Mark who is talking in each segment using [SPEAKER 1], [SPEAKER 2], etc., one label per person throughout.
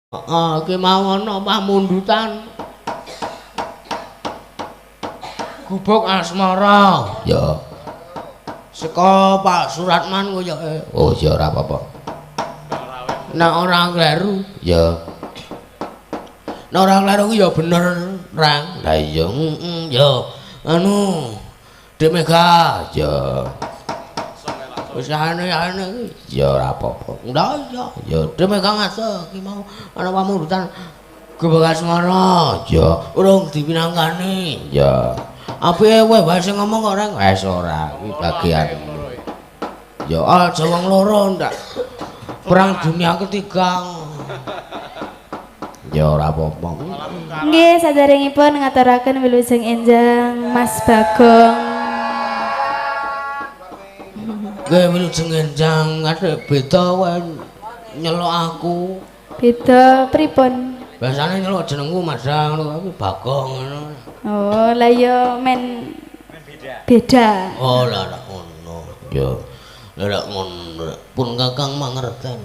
[SPEAKER 1] Heeh, iki mau ana pamundutan. Gubuk Asmara.
[SPEAKER 2] Ya.
[SPEAKER 1] Saka Pak Suratman koyoke.
[SPEAKER 2] Oh, ya ora apa-apa.
[SPEAKER 1] Nek ora kleru.
[SPEAKER 2] Ya.
[SPEAKER 1] Nek ora kleru ki ya bener, Rang.
[SPEAKER 2] Lah iya.
[SPEAKER 1] Heeh, ya. Anu, Dik Mega.
[SPEAKER 2] Ya.
[SPEAKER 1] Wis aneh-aneh iki.
[SPEAKER 2] Ya ora apa-apa.
[SPEAKER 1] Lah iya.
[SPEAKER 2] Ya.
[SPEAKER 1] Dik Mega ngasih iki mau ana pamundutan Gubuk Asmara.
[SPEAKER 2] Ya.
[SPEAKER 1] Urung dipinangkani.
[SPEAKER 2] Ya.
[SPEAKER 1] Apike kowe wae sing ngomong kok, Rang.
[SPEAKER 2] Wes ora, iki bagian.
[SPEAKER 1] Ya aja wong loro ndak. Perang dunia ketiga.
[SPEAKER 2] Ya ora apa-apa.
[SPEAKER 3] Nggih, saderengipun ngaturaken wilujeng enjang Mas Bagong.
[SPEAKER 1] Nggih, wilujeng enjang kadek beda kowe nyeluk aku.
[SPEAKER 3] Beda pripun?
[SPEAKER 1] Biasane nyeluk jenengku Mas ngono kuwi Bagong ngono.
[SPEAKER 3] Oh, lah ya men beda.
[SPEAKER 1] Oh, lah lak ngono.
[SPEAKER 2] Ya.
[SPEAKER 1] Lah lak ngono. Pun Kakang mangerten.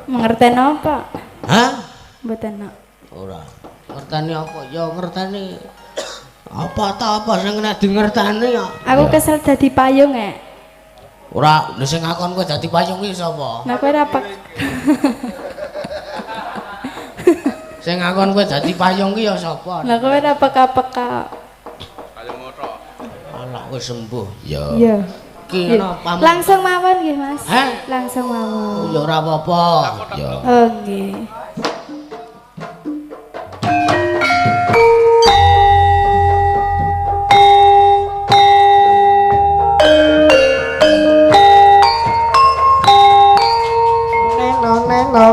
[SPEAKER 3] Mangerten apa?
[SPEAKER 1] Hah?
[SPEAKER 3] Mboten nok.
[SPEAKER 1] Ora. Ngerteni apa? Ya ngerteni apa ta apa sing nek dingerteni ya.
[SPEAKER 3] Aku kesel dadi payung e.
[SPEAKER 1] Ora, lha sing ngakon kowe dadi payung ki sapa?
[SPEAKER 3] Lah kowe ora pek.
[SPEAKER 1] Sing ngakon kowe dadi payung ki ya sapa?
[SPEAKER 3] Lah kowe ora peka-peka.
[SPEAKER 4] Payung moto.
[SPEAKER 1] Alah wis sembuh.
[SPEAKER 2] Ya.
[SPEAKER 3] Iya.
[SPEAKER 1] Ki ana pamit.
[SPEAKER 3] Langsung mawon nggih, Mas.
[SPEAKER 1] Hah?
[SPEAKER 3] Langsung mawon.
[SPEAKER 1] Ya ora apa-apa.
[SPEAKER 2] Ya.
[SPEAKER 3] Oh nggih.
[SPEAKER 5] Neno neno.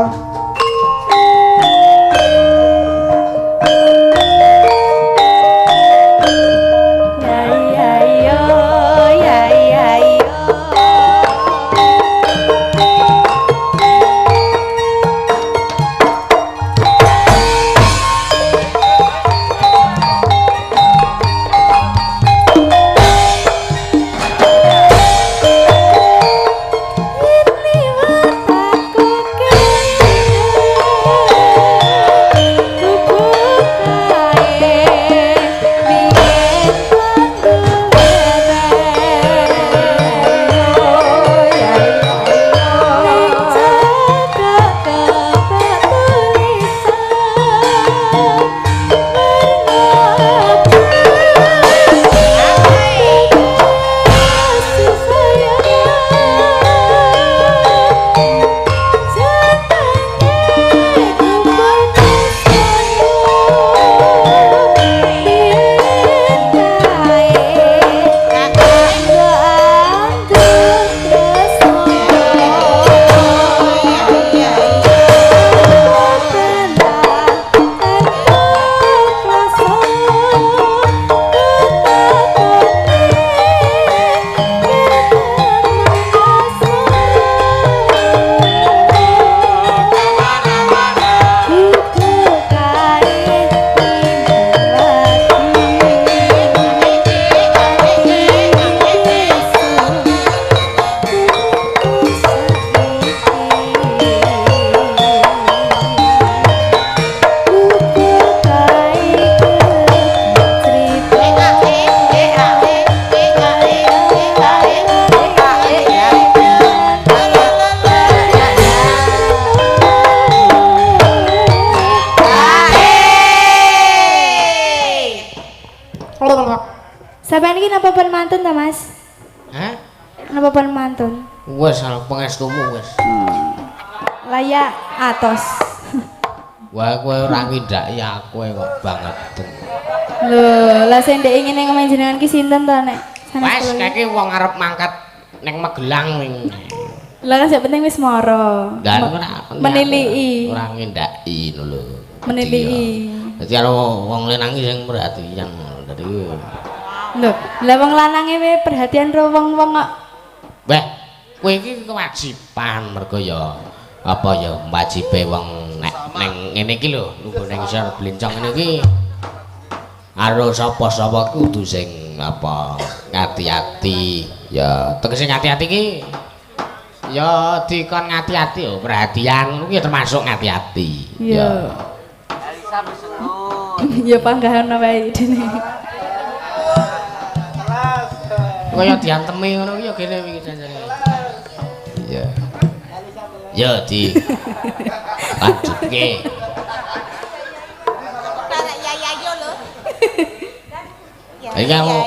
[SPEAKER 3] Sampeyan iki napa pun mantun ta, Mas?
[SPEAKER 1] Hah?
[SPEAKER 3] Napa pun mantun?
[SPEAKER 1] Wis pangestumu wis.
[SPEAKER 3] Layak atos.
[SPEAKER 1] Wah, kowe ora ngindhaki aku kok banget.
[SPEAKER 3] Lho, lah sing ndek ingin ngomong jenengan ki sinten ta nek
[SPEAKER 1] sanes? Wis keke wong arep mangkat ning Magelang ning.
[SPEAKER 3] Lah kan sing penting wis mara. Menilii.
[SPEAKER 1] Ora ngindhaki ngono lho.
[SPEAKER 3] Menilii.
[SPEAKER 1] Dadi karo wong lanang iki sing perhatian dadi.
[SPEAKER 3] Lho, lah wong lanange wae perhatian ro wong-wong kok.
[SPEAKER 1] Weh, kowe iki kewajiban mergo ya apa ya wajibe wong nek ning ngene iki lho, lungguh ning isor blencong ngene iki. Karo sapa-sapa kudu sing apa ngati-ati. Ya, tegese ngati-ati iki Ya dikon ngati-ati yo, perhatian kuwi termasuk ngati-ati.
[SPEAKER 3] Iya. Ya panggahan wae dene.
[SPEAKER 1] Kaya diantemi ngono kuwi ya kene iki janjane. Iya. Ya di lanjutke. Iki aku.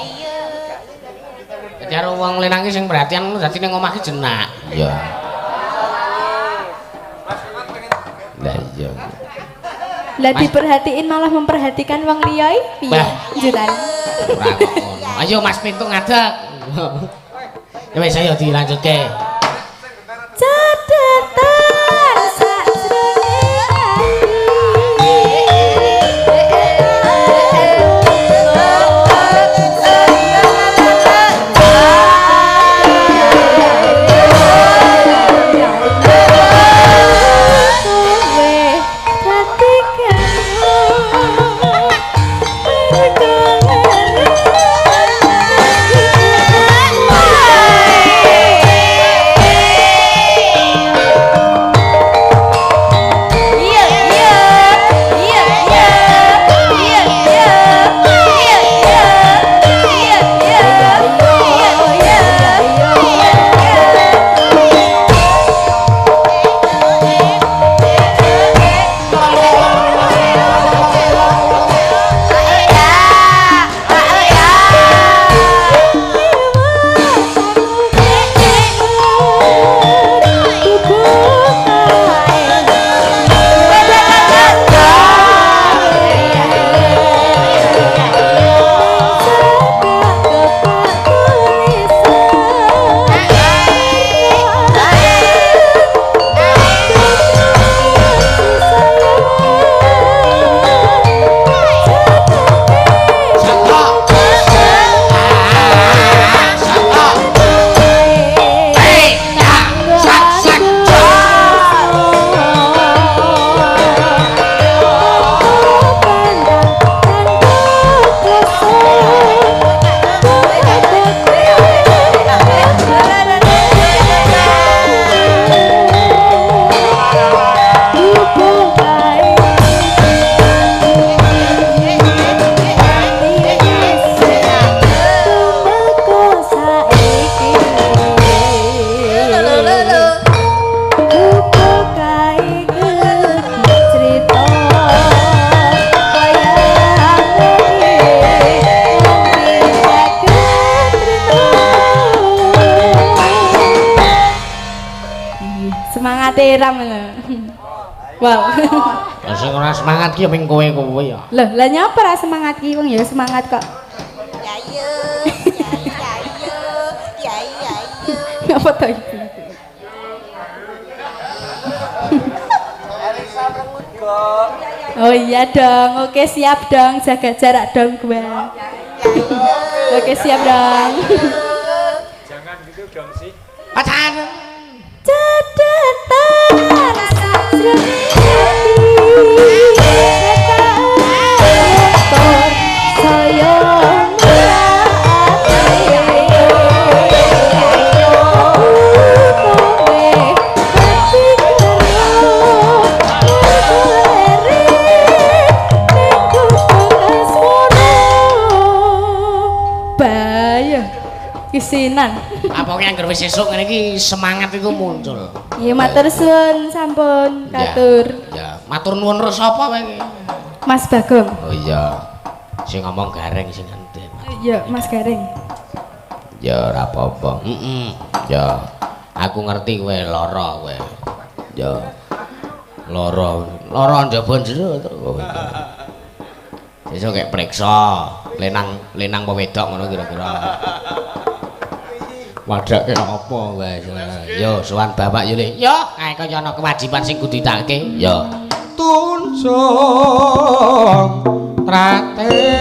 [SPEAKER 1] Dadi karo wong lenang iki sing perhatian ngono dadi ning omah iki jenak. Iya. Lah iya.
[SPEAKER 3] Lah diperhatiin malah memperhatikan wong liya iki piye? Njuran.
[SPEAKER 1] Ora kok ngono. Ayo Mas Pintu ngadeg. Ya wis ayo dilanjutke.
[SPEAKER 3] Catatan sakjroning ati. Wow.
[SPEAKER 1] Lah sing ora semangat ki ya ming kowe-kowe ya.
[SPEAKER 3] Loh, lah nyapa ora semangat ki wong ya semangat kok.
[SPEAKER 4] Ya yo, ya ya yo, ya ya yo.
[SPEAKER 3] Ngapa to iki? Oh iya dong, oke siap dong, jaga jarak dong gua. Oke siap dong.
[SPEAKER 6] Jangan gitu dong sih.
[SPEAKER 1] Pacaran.
[SPEAKER 3] Catatan sakjroning ati. Saya kisinan.
[SPEAKER 1] Apa ki anggere wis esuk ngene iki semangat iku muncul.
[SPEAKER 3] Iya matur suwun sampun katur.
[SPEAKER 1] Ya, matur nuwun terus sapa kowe iki?
[SPEAKER 3] Mas Bagong.
[SPEAKER 1] Oh iya. Sing ngomong Gareng sing endi?
[SPEAKER 3] Iya, Mas Gareng.
[SPEAKER 1] Ya ora apa-apa. Heeh. Ya. Aku ngerti kowe lara kowe. Ya. Lara. Lara njaba jero to. Sesuk kek priksa, lenang apa wedok ngono kira-kira. Wadake apa wae. Yo sowan bapak yo Le. Yo kae kaya ana kewajiban sing kudu ditake. Yo.
[SPEAKER 7] Tunjung trate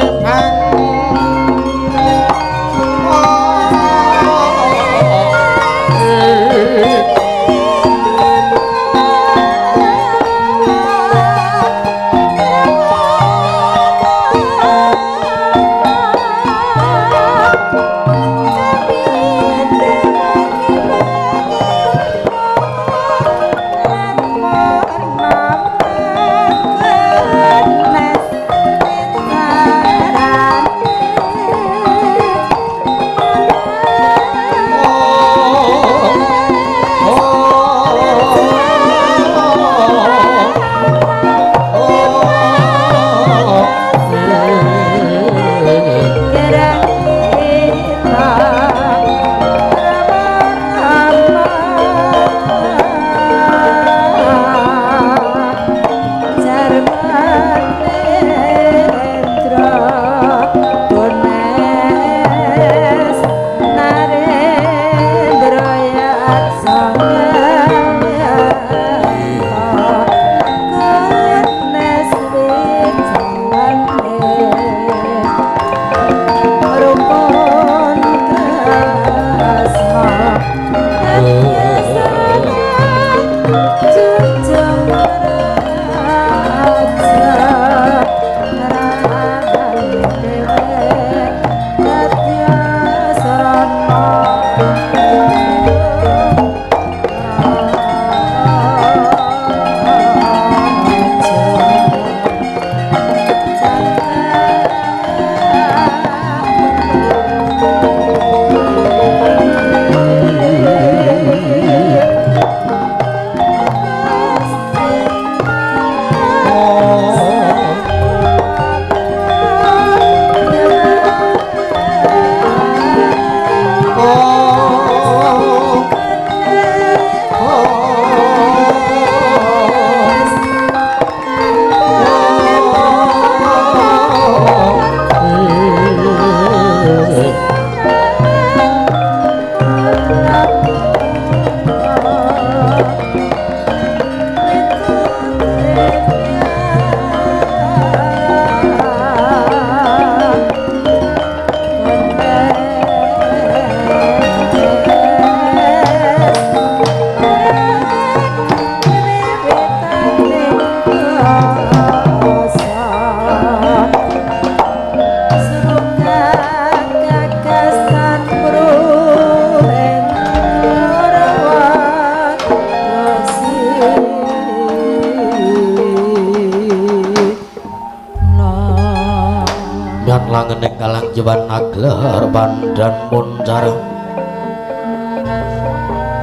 [SPEAKER 1] Langening kalang jewan aglar pandan muncar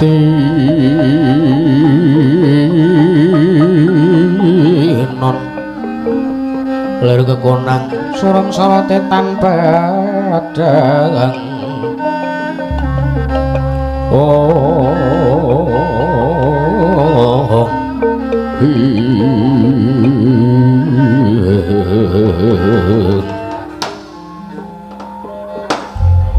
[SPEAKER 1] tinon lir kekonang surung sorote tanpa padang. Oh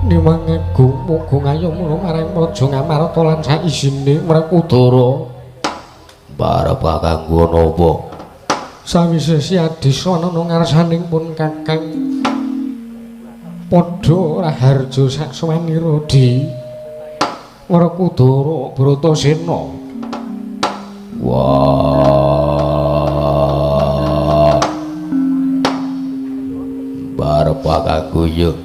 [SPEAKER 7] Niwang agung muga ngayom marang Praja Ngamarta lan saisine Werkudara.
[SPEAKER 1] Barep kanggo napa?
[SPEAKER 7] Sawise Siadisa ana ngarsaning pun Kakang padha raharja saksuwanira di Werkudara Bratasena.
[SPEAKER 1] Wah. Barep kanggo ya.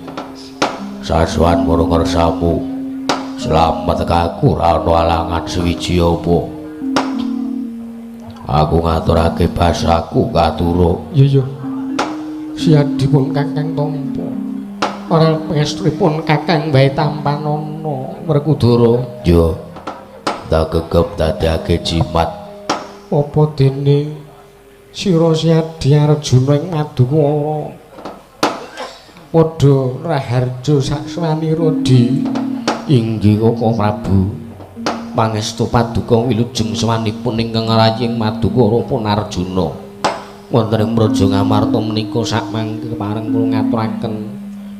[SPEAKER 1] Sasuan murung ngersamu slamet kaku ora ana alangan suwiji apa. Aku ngaturake basaku katura.
[SPEAKER 7] Iya iya. Siadipun Kakang tampa. Ora pangestunipun Kakang wae tampanana
[SPEAKER 1] Werkudara. Yo. Tak gegem dadekake jimat.
[SPEAKER 7] Apa dene sira Siadi Arjuna ing Madukara padha raharja saksuwanira di?
[SPEAKER 1] Inggih Koko Prabu. Pangestu paduka wilujeng sowanipun ingkang ngraying Madukara pun Arjuna. Wonten ing Praja Ngamarta menika sakmangke kepareng kula ngaturaken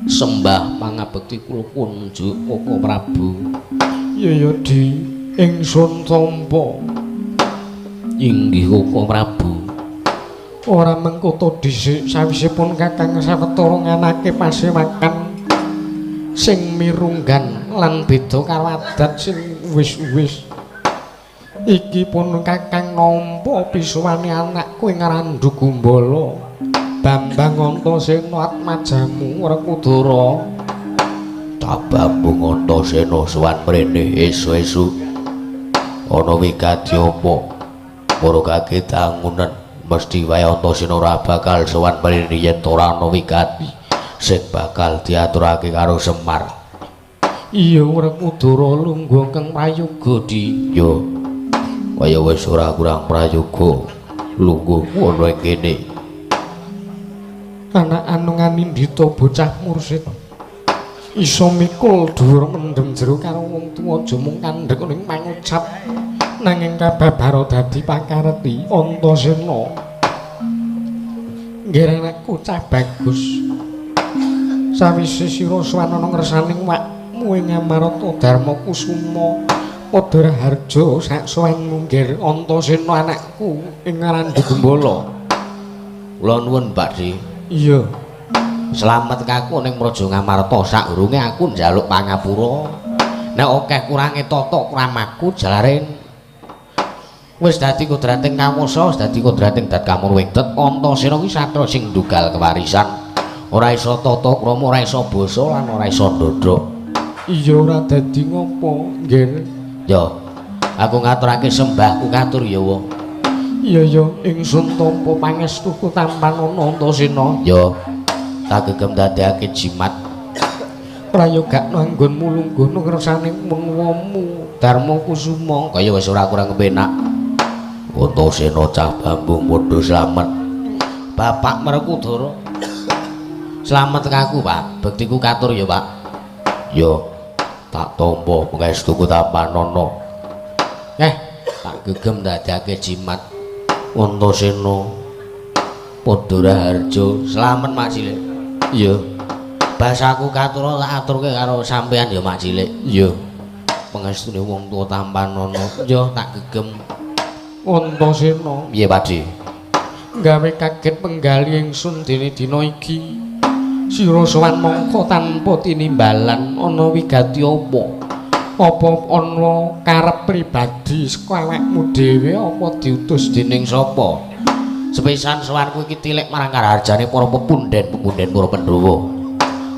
[SPEAKER 1] sembah pangabekti kula kunjuk Koko Prabu.
[SPEAKER 7] Iya ya di, ingsun tampa.
[SPEAKER 1] Inggih Koko Prabu.
[SPEAKER 7] Ora mengkoto dhisik sawisipun Kakang sawetara nganake pasewakan sing mirunggan lan beda karo adat sing wis-wis. Iki pun Kakang nampa pisuwane anakku ing Randhu Gumbala Bambang Antasena Atmajamu Werkudara.
[SPEAKER 1] Tabambung Antasena sowan mrene esuk-esuk. Ana wigati apa? Murugake dangunen mesti wae Antasena ora bakal sowan mrene yen ora ana wigati sing bakal diaturake karo Semar.
[SPEAKER 7] Iya Werkudara lungguh kang prayoga di.
[SPEAKER 1] Yo. Kaya wis ora kurang prayoga lungguh ngono ing kene.
[SPEAKER 7] Anak anunganindita bocah mursid iso mikul dhuwur mendem jero karo wong tuwa aja mung kandhek ning pangucap nanging kababara dadi pakarti Antasena. Nggih anakku cah bagus. Sawise sira sowan ana ngersaning wakmu ing Ngamarta Darma Kusuma padha raharja saksowanmu nggih Antasena anakku ing Randhu Gembala.
[SPEAKER 1] Kula nuwun Pakdhe.
[SPEAKER 7] Iya.
[SPEAKER 1] Slamet kaku ning Praja Ngamarta sakurunge aku njaluk pangapura. Nek akeh kurange tata kramaku jalare wis dadi kodrating kawasa, wis dadi kodrating dat kamurwing det. Antasena kuwi satra sing ndugal kewarisan. Ora iso tata krama, ora iso basa lan ora iso ndodhok.
[SPEAKER 7] Iya ora dadi ngopo, nggih.
[SPEAKER 1] Ya, aku ngaturake sembahku katur ya wa.
[SPEAKER 7] Iya ya, ingsun tampa pangestuku tampanana Antasena.
[SPEAKER 1] Ya. Tak gegem dadekake jimat.
[SPEAKER 7] Prayogakno anggonmu lungguh ngersane menuwamu
[SPEAKER 1] Darma Kusuma kaya wis ora kurang kepenak. Antasena cah bambung padha slamet. Bapak Werkudara. Slamet kaku, Pak. Bektiku katur ya, Pak. Ya. Tak tampa pangestuku tampanana. Tak gegem dadekake jimat. Antasena padha raharja. Slamet Mak Cilik. Iya. Basaku katur tak aturke karo sampean ya Mak Cilik. Iya. Pangestune wong tuwa tampanana. Ya tak gegem.
[SPEAKER 7] Antasena.
[SPEAKER 1] Piye, Pakdhe?
[SPEAKER 7] Gawe kaget penggali ingsun dene dina iki. Sira sowan mangka tanpa tinimbalan ana wigati apa? Apa ana karep pribadi saka awakmu dhewe apa diutus
[SPEAKER 1] dening sapa? Sepisan sowanku iki tilik marang karaharjane para pepunden-pepunden para Pandhawa.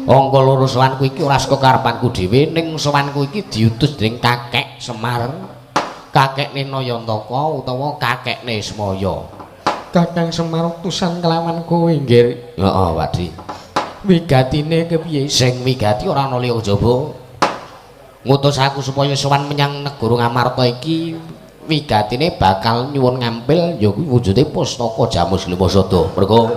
[SPEAKER 1] Angka loro sowanku iki ora saka karepanku dhewe, ning sowanku iki diutus dening Kakek Semar, kakekne Nayantaka utawa kakekne Semaya.
[SPEAKER 7] Kakang Semar utusan kelawan kowe, nggih.
[SPEAKER 1] Heeh, Pakdhe.
[SPEAKER 7] Wigatine kepiye?
[SPEAKER 1] Sing wigati ora ana liya kejaba ngutus aku supaya sowan menyang negara Ngamarta iki wigatine bakal nyuwun ngampil ya kuwi wujude pustaka Jamus Limasada. Mergo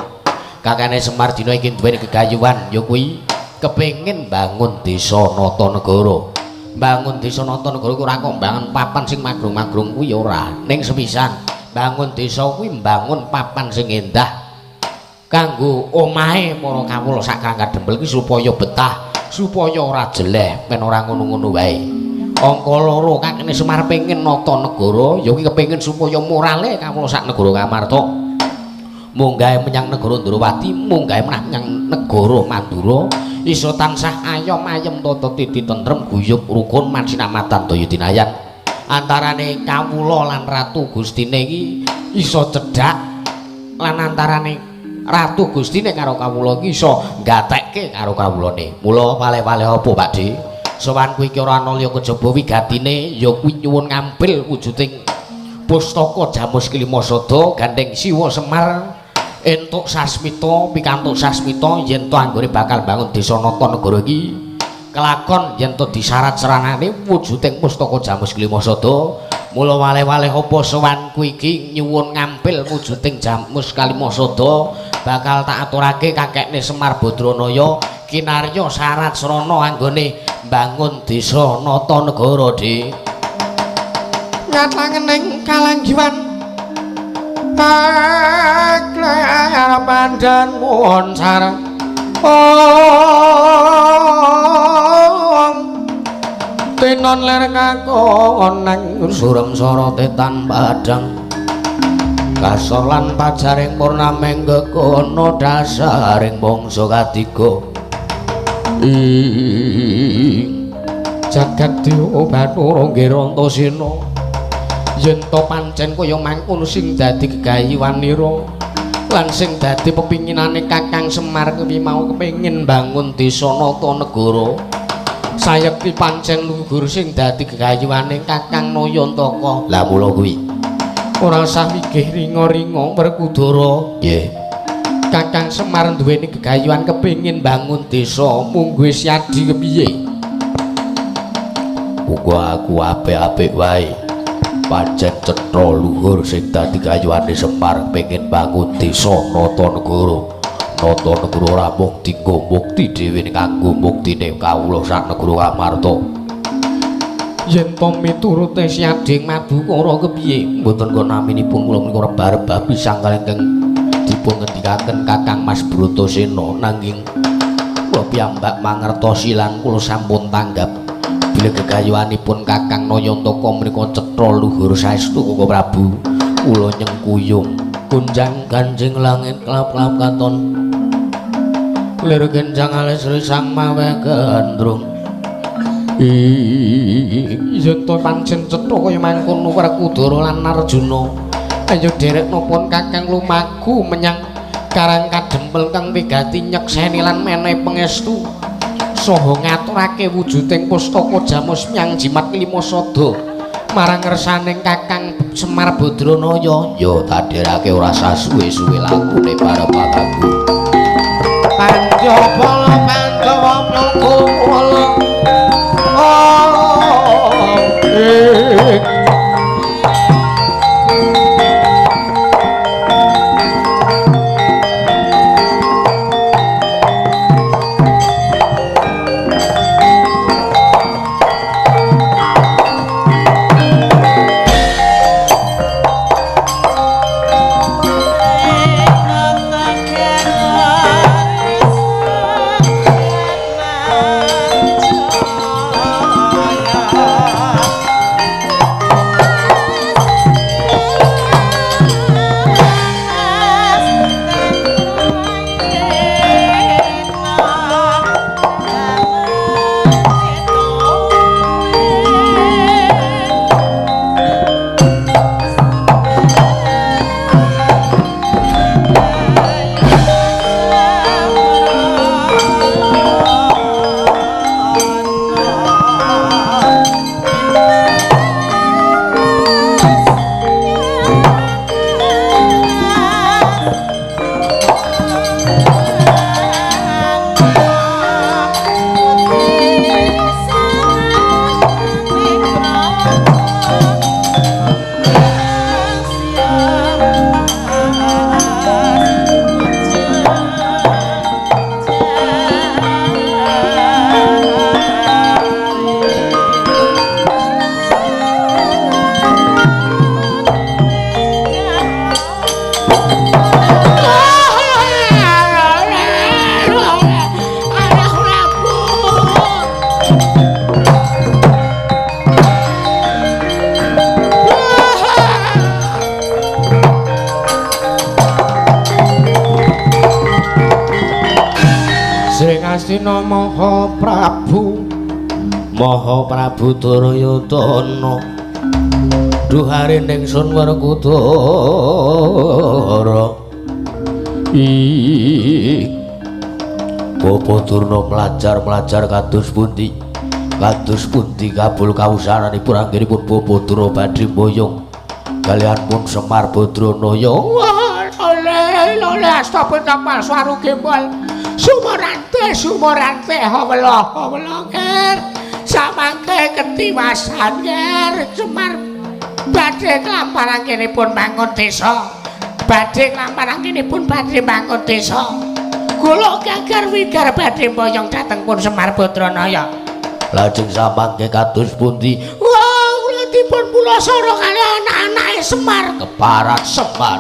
[SPEAKER 1] kakane Semar dina iki duweni gegayuhan ya kuwi kepengin bangun desa Natanegara. Bangun desa Natanegara kuwi ora kok bangun papan sing magrung-magrung kuwi ora. Ning sepisan bangun desa kuwi mbangun papan sing endah kanggo omahe para kawula sak Karang Kadempel iki supaya betah, supaya ora jeleh, men ora ngono-ngono wae. Angka loro kakene Semar pengin nata negara, ya kuwi kepengin supaya morale kawula sak negara Ngamarta munggahe menyang negara Ndrawati, munggahe menyang negara Mandura iso tansah ayom ayem tata titi tentrem guyub rukun mansinamatan daya dinayan. Antarane kawula lan Ratu Gustine iki iso cedhak lan antarane Ratu Gustine karo kawula iki iso nggatekke karo kawulane. Mula wale-wale apa Pak De? Sowanku iki ora ana liya kejaba wigatine ya kuwi nyuwun ngampil wujuding pustaka Jamus Klimasada gandeng Siwa Semar entuk sasmita pikantuk sasmita yen to anggone bakal bangun desa Natanegara iki kelakon yen to disarat seranane wujuding pustaka Jamus Klimasada. Mula wale-wale apa sowanku iki nyuwun ngampil wujuding Jamus Kalimasada bakal tak aturake kakekne Semar Badranaya kinarya syarat srana anggone mbangun desa Natanegara. Dik
[SPEAKER 7] ngatangening kalanggiwan taklar pandan muhun sareng om tenon ler kakon nang
[SPEAKER 1] surem sorote tan padhang kasor lan pajaring purnameng gekono dasaring bangsa katiga ing
[SPEAKER 7] jagat dewa Bathara Nggih Antasena yen to pancen kaya mangkono sing dadi gegayuhanira lan sing dadi pepinginane Kakang Semar kuwi mau kepengin bangun desa Natanegara sayekti pancen luhur sing dadi gegayuhane Kakang Nayantaka.
[SPEAKER 1] Lah mula kuwi
[SPEAKER 7] ora usah migih ringa-ringa Werkudara.
[SPEAKER 1] Nggih.
[SPEAKER 7] Kakang Semar duweni gegayuhan kepengin bangun desa mungguhe Syadi kepiye?
[SPEAKER 1] Uga aku apik-apik wae. Pancen cetha luhur sing dadi gayuhane Semar pengin bangun desa Natanegara. Natanegara ora mung dinggo mukti dhewe ning kanggo muktine kawula sak negara Ngamarta.
[SPEAKER 7] Yen to miturute Syading Madukara kepiye?
[SPEAKER 1] Mboten kok naminipun kula menika rebah-rebah pisang kalih ingkang dipun ngendikaken Kakang Mas Bratasena nanging kula piyambak mangertosi lan kula sampun tanggap bilih gegayuhanipun Kakang Nayantaka menika cetha luhur saestu Koko Prabu. Kula nyengkuyung gunjang ganjing langit klap-klap katon lir genjang alis risang mawe gandrung.
[SPEAKER 7] Yen to pancen cetha kaya mangkono Werkudara lan Arjuna ayo derekno pun Kakang lumaku menyang Karang Kadempel kang wigati nyekseni lan menehi pangestu saha ngaturake wujuding pustaka Jamus Myang Jimat Klimasada marang ngersaning Kakang Semar Badranaya.
[SPEAKER 1] Ya tadherake ora sasuwe-suwe lakune para pataku
[SPEAKER 7] Panca Pancawa Ploko. Astina Maha Prabu,
[SPEAKER 1] Maha Prabu Duryudana. Duhare ningsun Werkudara. Ih. Bapa Durna mlajar-mlajar kados pundi? Kados pundi kabul kawusananipun anggenipun Bapa Durna badhe mboyong kaliyan pun Semar Badranaya.
[SPEAKER 7] Oleh oleh asta pentapal swaru gembol. Sumorante sumorante hawela hawela ger. Samangke ketiwasan ger Semar badhe kelamparan anggenipun bangun desa. Badhe kelamparan anggenipun badhe bangun desa. Kula gagar wigar badhe mboyong dhateng pun Semar Badranaya.
[SPEAKER 1] Lajeng samangke kados pundi?
[SPEAKER 7] Wah, kula dipun pulasara kali anak-anake Semar.
[SPEAKER 1] Keparat Semar.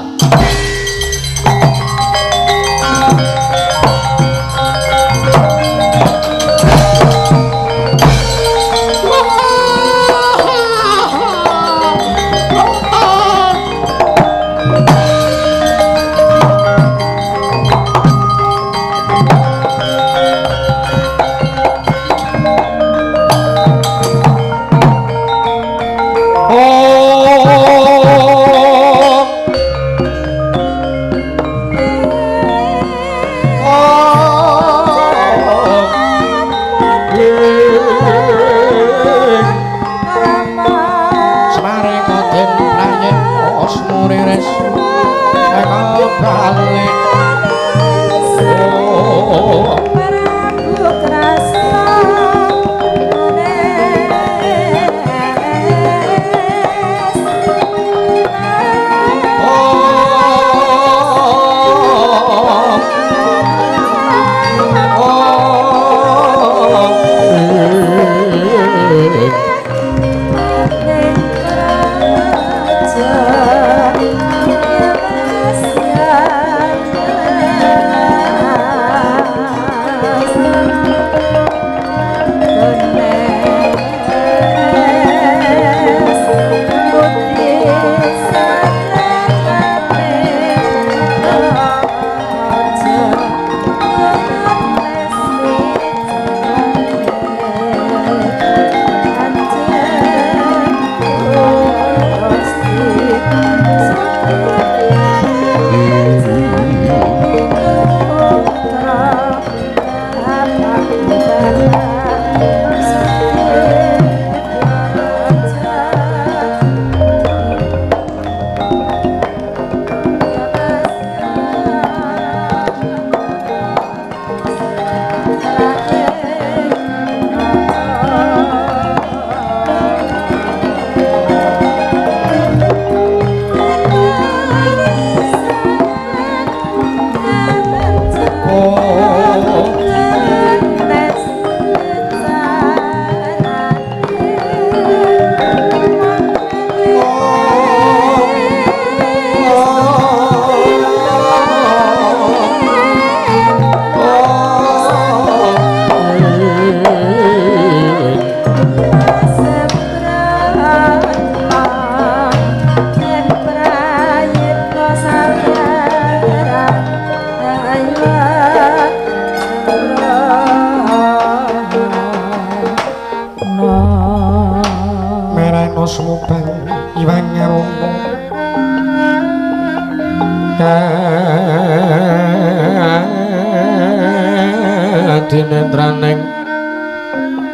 [SPEAKER 1] Dinetraning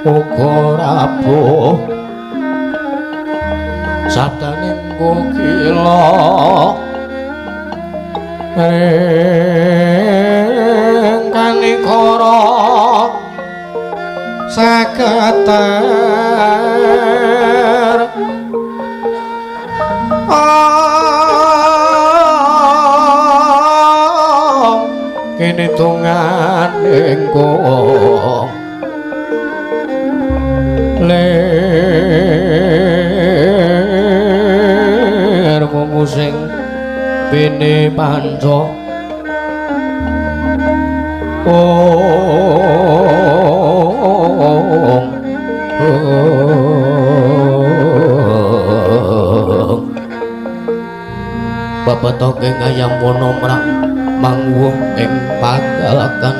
[SPEAKER 1] uga rawuh sabdaning kukila ing kanikara saketer kene donganing kong lir wungu sing bene panca ong bebetoke ngayam wana mrak mangwuh ing pagalakan.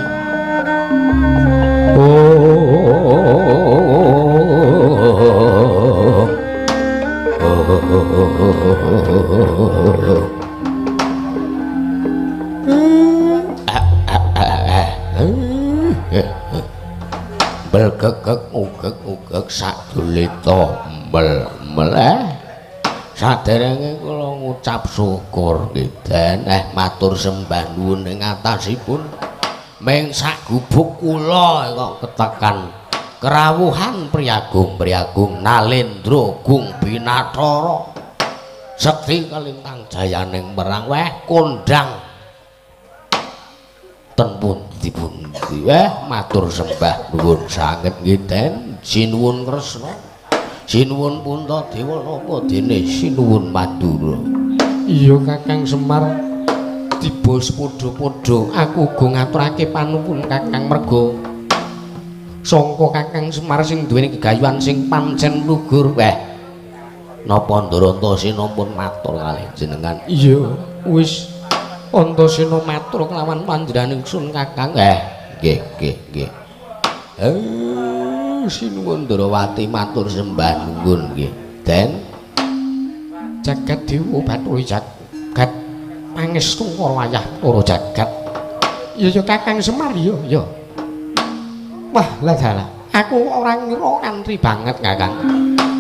[SPEAKER 1] Beksak dulita mel-mel. Saderenge kula ngucap syukur nggih Den, matur sembah nuwun ing atasipun. Ming sak gubuk kula kok ketekan kerawuhan priyagung-priyagung Nalendra Gung Binathara. Sekti kalintang jayaning perang weh kondang ten pundi-pundi. Matur sembah nuwun sanget nggih Den. Sinuwun Kresna, sinuwun Puntadewa napa dene sinuwun Mandura.
[SPEAKER 7] Iya Kakang Semar, tiba sepadha-padha aku uga ngaturake panuwun Kakang merga sangka Kakang Semar sing duweni gegayuhan sing pancen lugur.
[SPEAKER 1] Napa Ndara Antasena pun matur kalih jenengan?
[SPEAKER 7] Iya, wis Antasena matur kelawan panjenengan ingsun Kakang.
[SPEAKER 1] Nggih, nggih, nggih. Sinuwun Ndrawati matur sembah nuwun nggih Den.
[SPEAKER 7] Jagat dewa bathara jagat pangestu karo wayah para jagat. Iya ya Kakang Semar, iya ya. Wah, lah dalah. Aku ora ngira ngantri banget Kakang.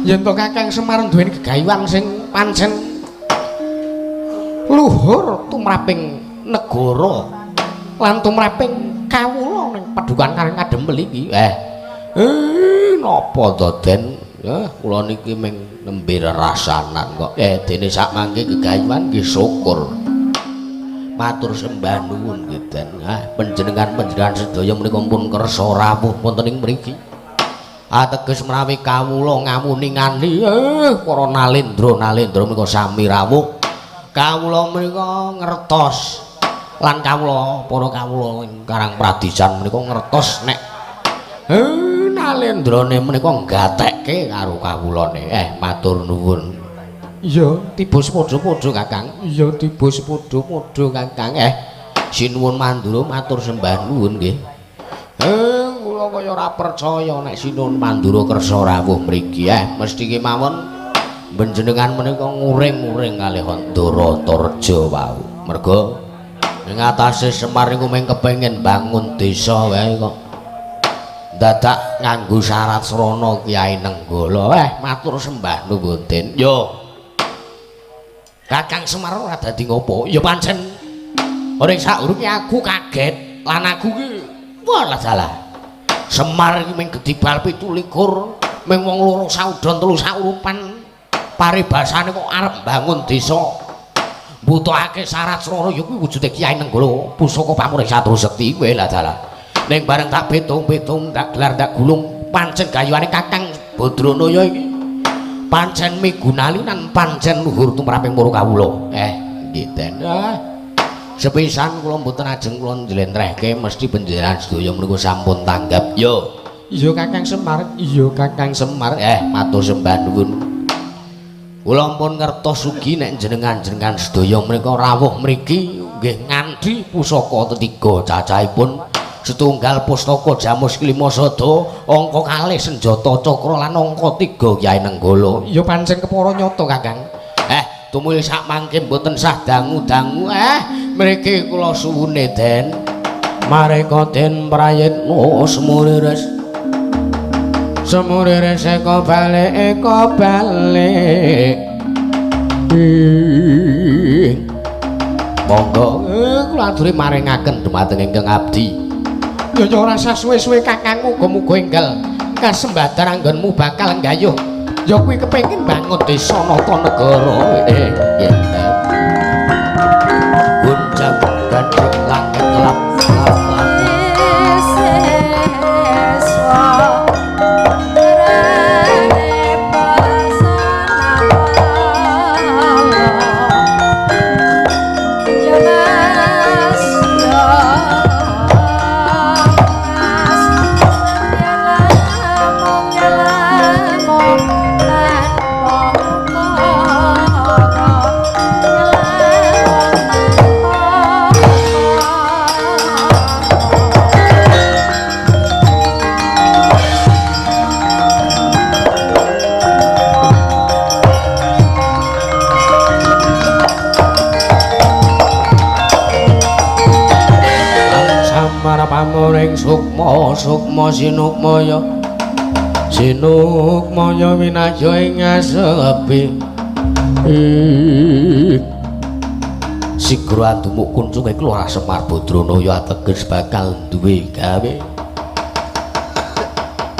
[SPEAKER 7] Yen to Kakang Semar duweni gegayuhan sing pancen luhur tumraping negara lan tumraping kawula ning padukan Karang Kadempel iki.
[SPEAKER 1] Napa to Den? Kula niki ming nembe rerasanan kok. Dene sak mangke gegayuhan nggih syukur. Matur sembah nuwun nggih Den. Panjenengan-panjenengan sedaya menika pun kersa rawuh wonten ing mriki. Ateges menawi kawula ngamuningani para nalendra-nalendra menika sami rawuh. Kawula menika ngertos lan kawula para kawula ing Karang Pradisan menika ngertos nek nalendrane menika nggatekke karo kawulane. Matur nuwun.
[SPEAKER 7] Iya, tiba sepadha-padha Kakang. Iya, tiba sepadha-padha Kakang.
[SPEAKER 1] Sinuwun Mandura matur sembah nuwun nggih. Kula kaya ora percaya nek Sinuwun Mandura kersa rawuh mriki. Mesti kemawon panjenengan menika nguring-nguring kalih Ndara Antareja wau. Merga ing atase Semar niku mung kepengin bangun desa wae kok dadak nganggo syarat srana Kyai Nenggala. Matur sembah nuwun Den. Yo. Kakang Semar ora dadi ngopo? Ya pancen ora saurunge aku kaget lan aku ki walah salah. Semar iki mung gedibal 27, mung wong loro saudon telu saurupan. Paribasane kok arep bangun desa. Mbutuhake syarat srana ya kuwi wujude Kyai Nenggala pusaka pamurih Satru Sekti kowe lah dalah. Ning bareng tak pitung-pitung tak gelar tak gulung pancen gayuhane Kakang Badranaya iki pancen migunali lan pancen luhur tumraping para kawula. Nggih Den. Sepisan kula mboten ajeng kula njlentrehke mesti panjenengan sedaya menika sampun tanggap. Yo.
[SPEAKER 7] Iya Kakang Semar, iya Kakang Semar.
[SPEAKER 1] Matur sembah nuwun. Kula pun ngertos ugi nek jenengan-jenengan sedaya menika rawuh mriki nggih ngandhi pusaka tetiga cacahipun setunggal pustaka Jamus Klima Sada, angka kalih senjata cakra lan angka 3 Kyai Nenggala.
[SPEAKER 7] Ya pancen kepara nyata Kakang.
[SPEAKER 1] Tumuli sak mangke mboten sah dangu-dangu. Mriki kula suwune Den. Mareka Den prayitna semurires. Semurires eka balik eka balik. Monggo kula aturi maringaken dumateng ingkang abdi.
[SPEAKER 7] Ya ya ora usah suwe-suwe Kakang, muga-muga enggal kasembadan anggonmu bakal nggayuh. Ya kuwi kepengin bangun desa nata negara.
[SPEAKER 1] Nggih. Gunjang gandrung langit kelap kelap. Pamuring sukma sukma sinukmaya
[SPEAKER 7] Sinuk maya winaya ing asepi. Sigra andumuk kuncunge Kelurahan Semar Badranaya ateges bakal duwe gawe.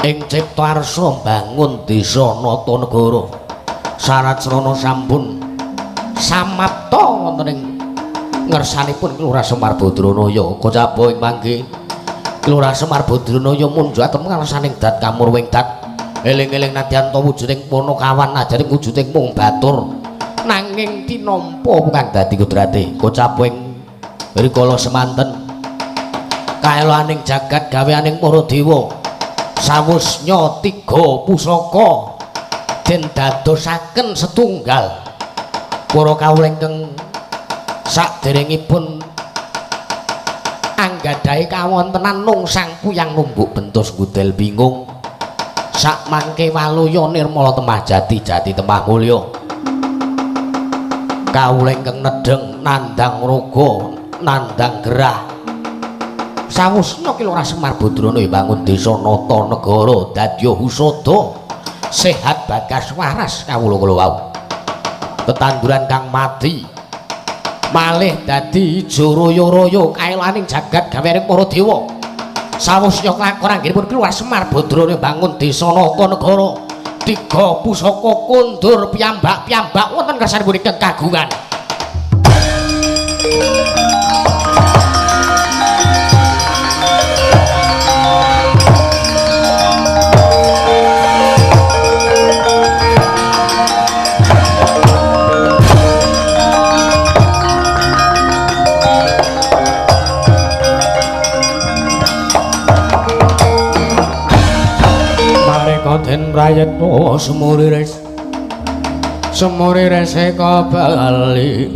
[SPEAKER 7] Ing cipta arsa bangun desa nata negara. Sarat srana sampun samapta wonten ing ngersanipun Kelurahan Semar Badranaya. Kocapa ing mangke Kelurahan Semar Badranaya munjuk atem ngersaning dat kamurwing dat. Eling-eling nadyan ta wujuding Ponokawan ajaring wujuding mung batur. Nanging tinampa kang dadi kudrate. Kocapa ing rikala semanten kaeloaning jagat gaweaning para dewa. Sawusnya tiga pusaka den dadosaken setunggal. Para kawula ingkang saderengipun anggadhahi kawontenan nungsang puyang numbuk bentus gudel bingung. Sakmangke waluya nirmala temah jati jati temah mulya. Kawula ingkang nedheng nandhang raga nandhang gerah. Sawusna Kelurahan Semar Badranaya bangun desa nata negara dadya husada sehat bagas waras kawula kula wau. Tetanduran kang mati malih dadi ijo royo-royo kaelaning jagat gaweaning para dewa. Sawusna kelakon anggenipun Kelurahan Semar Badranaya bangun desa nata negara tiga pusaka kondur piyambak-piyambak wonten kersanipun ingkang kagungan. Den prayitna semurires semurires eka bali.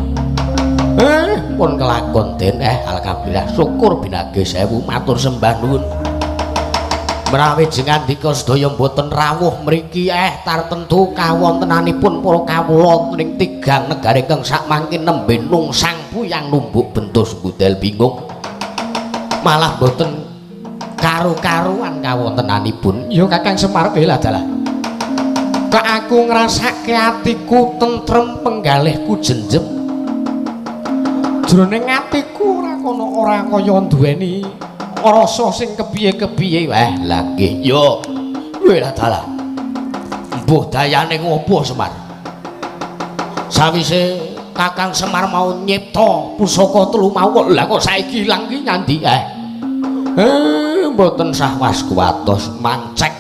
[SPEAKER 7] Pun kelakon den. Alhamdulillah syukur binage sewu matur sembah nuwun. Menawi jengandika sedaya mboten rawuh mriki tartentu kawontenanipun para kawula ning tigang negara ingkang sakmangke nembe nungsang puyang numbuk bentus gudel bingung. Malah mboten karu-karuan kawontenanipun. Ya Kakang Semar dalah. Kok aku ngrasake atiku tentrem penggalihku jenjem. Jroning atiku ora kono ora kaya duweni rasa sing kepiye-kepiye. Lah nggih ya. Dalah. Mbuh dayane ngopo Semar? Sawise Kakang Semar mau nyipta pusaka telu mau kok lah kok saiki ilang ki nyandi. Mboten sah was kuwatos mancek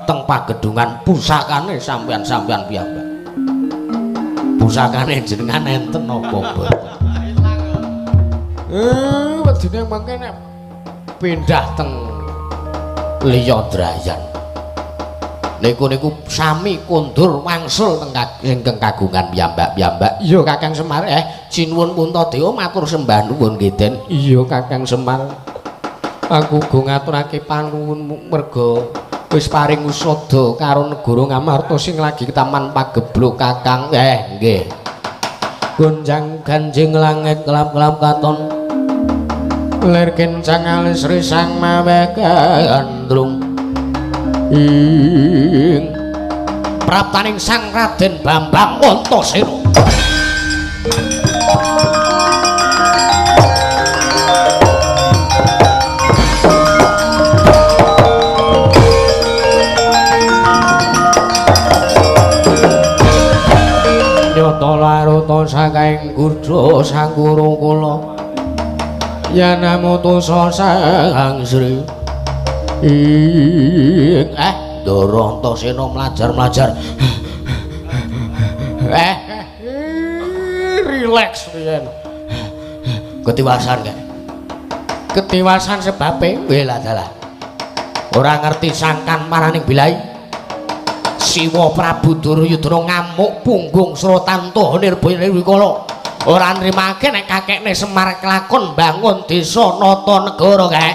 [SPEAKER 7] teng pagedhungan pusakane sampeyan-sampeyan piyambak. Pusakane jenengan enten napa mboten? Wedine mangke nek pindah teng liya drayan. Niku sami kondur wangsul teng ingkang kagungan piyambak-piyambak. Iya Kakang Semar, sinuwun Puntadewa matur sembah nuwun nggih Den. Iya Kakang Semar. Aku uga ngaturake panuwun merga wis paring usada karo negara Ngamarta sing lagi taman pagebluk Kakang. Nggih. Gonjang ganjing langit kelap-kelap katon. Lir kencang alis risang mawe gandrung. Ing praptaning Sang Raden Bambang Antasena. Laruta sakaing gurda sangkuru kula yanamutusa sang sri. Ndara Antasena mlajar-mlajar. Relax riyen. Ketiwasan kae. Ketiwasan sebabe dalah. Ora ngerti sangkan maraning bilai. Siwa Prabu Duryudana ngamuk punggung Sratanto Nirbaya Nirwikala. Ora nrimake nek kakekne Semar kelakon bangun desa nata negara kae.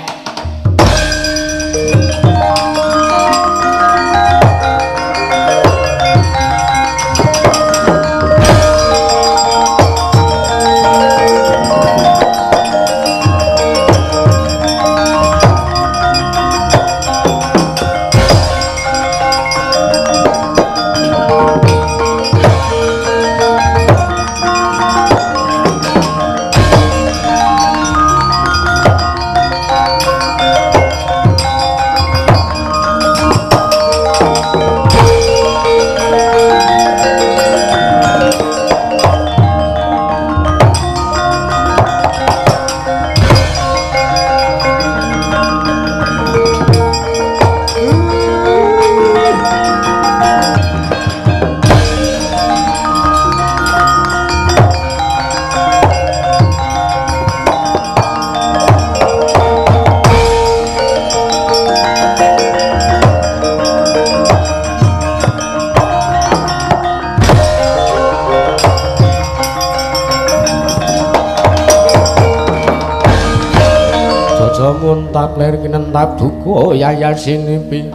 [SPEAKER 7] Aja muntap ler kinentap duka yayasinipi.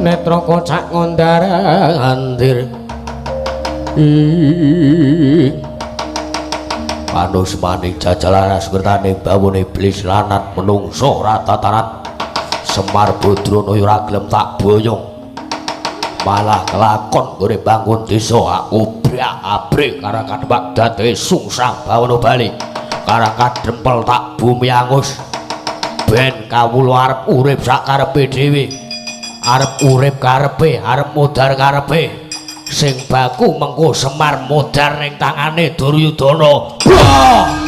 [SPEAKER 7] Netra kocak ngondar andir. Ing
[SPEAKER 1] Panusmane jajalaras kertane bawone iblis lanat menungso rata tatarat. Semar Badranaya ora gelem tak boyong. Malah kelakon nggone bangun desa obrak-abrik karang kadhemak dadi sungsang bawana bali. Karang kadempel tak bumi angus. Ben kawula arep urip sak karepe dhewe. Arep urip karepe, arep modar karepe. Sing baku mengko Semar modar ning tangane Duryudana. Wah!